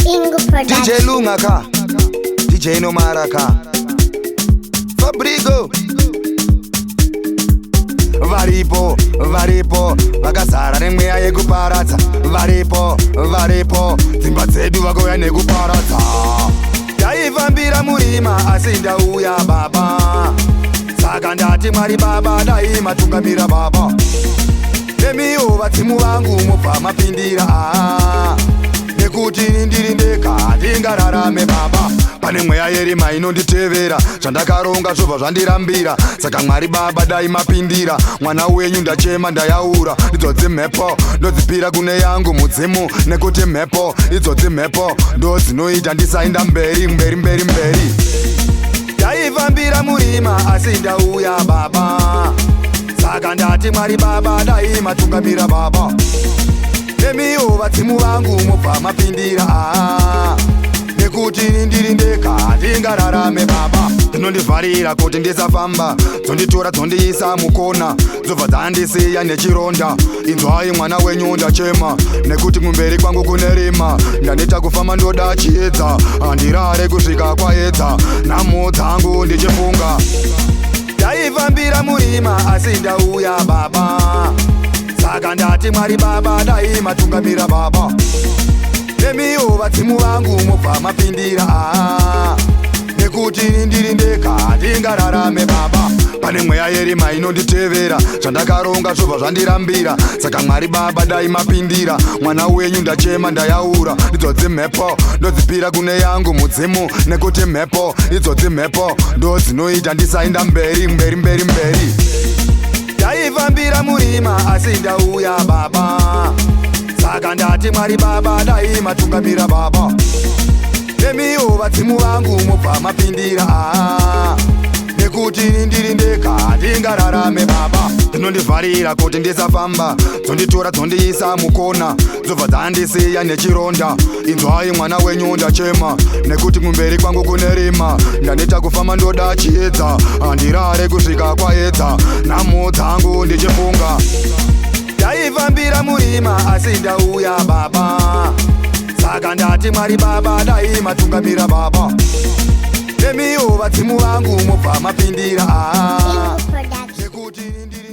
Ingo Production. DJ Lunga ka, DJ Nomara ka, Fabrigo. Varipo, varipo, vakazara nemweya yekuparadza. Varipo, varipo, dzimba dzedu vakauya nekuparadza. Ndaifambira murima asi ndauya baba. Saka ndati Mwari baba dai matungamira baba. Nemiwo vadzimu vangu mobva mapindira ah. Nekuti ini ndiri ndega handingararame baba. Pane mweya yerima inonditevera, zvandakaronga zvobva zvandirambira. Saka Mwari baba dai mapindira, mwana wenyu ndachema ndayaura. Idzodzi mhepo ndodzipira kune yangu mudzimu, nekuti mhepo idzodzi mhepo ndo dzinoita ndisainda mberi mberi mberi mberi. Ndaifambira murima asi ndauya baba. Saka ndati Mwari baba dai matungamira baba. Nemiwo vadzimu vangu mobva mapindira ah. Nekuti ini ndiri ndega handingararame baba. Dzinondivharira kuti ndisafamba, dzonditora dzondiisa mukona, dzobva dzandisiya nechironda. Inzwai mwana wenyu ndachema, nekuti kumberi kwangu kune rima. Ndaneta kufamba ndoda chiedza, handirare kusvika kwaedza. Nhamo dzangu ndichifunga. Ndaifambira murima asi ndauya baba. Saka ndati Mwari baba dai matungamira baba. Nemiwo vadzimu vangu mobva mapindira ah. Nekuti ini ndiri ndega handingararame baba. Pane mweya yerima inonditevera, zvandakaronga zvobva zvandirambira. Saka Mwari baba dai mapindira, mwana wenyu ndachema ndayaura. Idzodzi mhepo ndodzipira kune yangu mudzimu, nekuti mhepo idzodzi mhepo ndo dzinoita ndisainda mberi mberi mberi mberi. Ndaifambira murima asi ndauya baba. Saka ndati Mwari baba dai matungamira baba. Nemiwo vadzimu vangu mobva mapindira ah. Nekuti ini ndiri ndega handingararame baba. Dzinondivharira kuti ndisafamba, dzonditora dzondiisa mukona, dzobva dzandisiya nechironda. Inzwai mwana wenyu ndachema, nekuti kumberi kwangu kune rima. Ndaneta kufamba ndoda chiedza, handirare kusvika kwaedza. Nhamo dzangu ndichifunga. Ndaifambira murima asi ndauya baba. Saka ndati Mwari baba dai matungamira baba. Nemiwo vadzimu vangu mobva mapindira ah. Ingo Production. Nekuti ini ndiri